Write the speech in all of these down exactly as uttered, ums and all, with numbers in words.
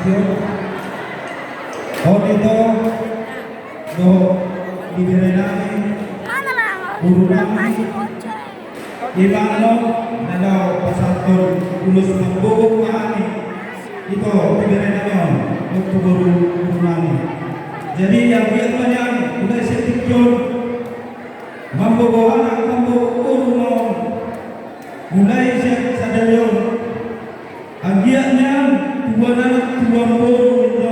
On ito, dohot di bere nami, guru nami, ima annon na laho pasahathon ulos mambobo ma hami, ito, di bere nami on, dohot tu guru, guru nami. Jadi, anggiat ma nian, mulai sian tingki on, mambobo anak, mambobo boru ma on, mulai sian sadari on. Anggiat nian tubuan anak, tubuan boru, ito,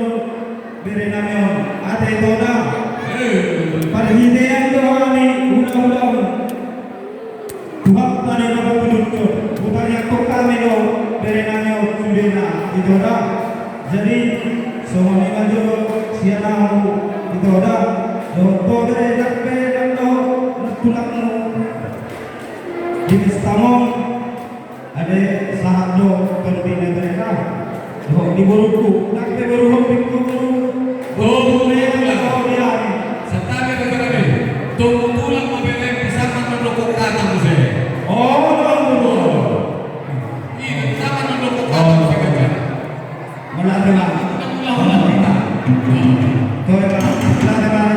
bere nami on. Ate, ito, da. Parhitean do hami hulahula on, Tuhanta do na mamolihut on. Hutangiangkon hami do bere nami on sudena, ito, da. Jadi, songon i ma jolo sian ahu, ito, da, dohot ho bere, nang pe nang dohot nang tulangmu di pesta on. Ate, sahat do tondi na bere na. Dohot di borungku, nang pe boru hombing do boru. Boru, boru, boru, boru. Santabi, santabi. Tunggu tulang ma bere, bisa mandok hata muse. O, dohot boru. Iya, bisa mandok hata muse. Mauliate ma. Mauliate ma.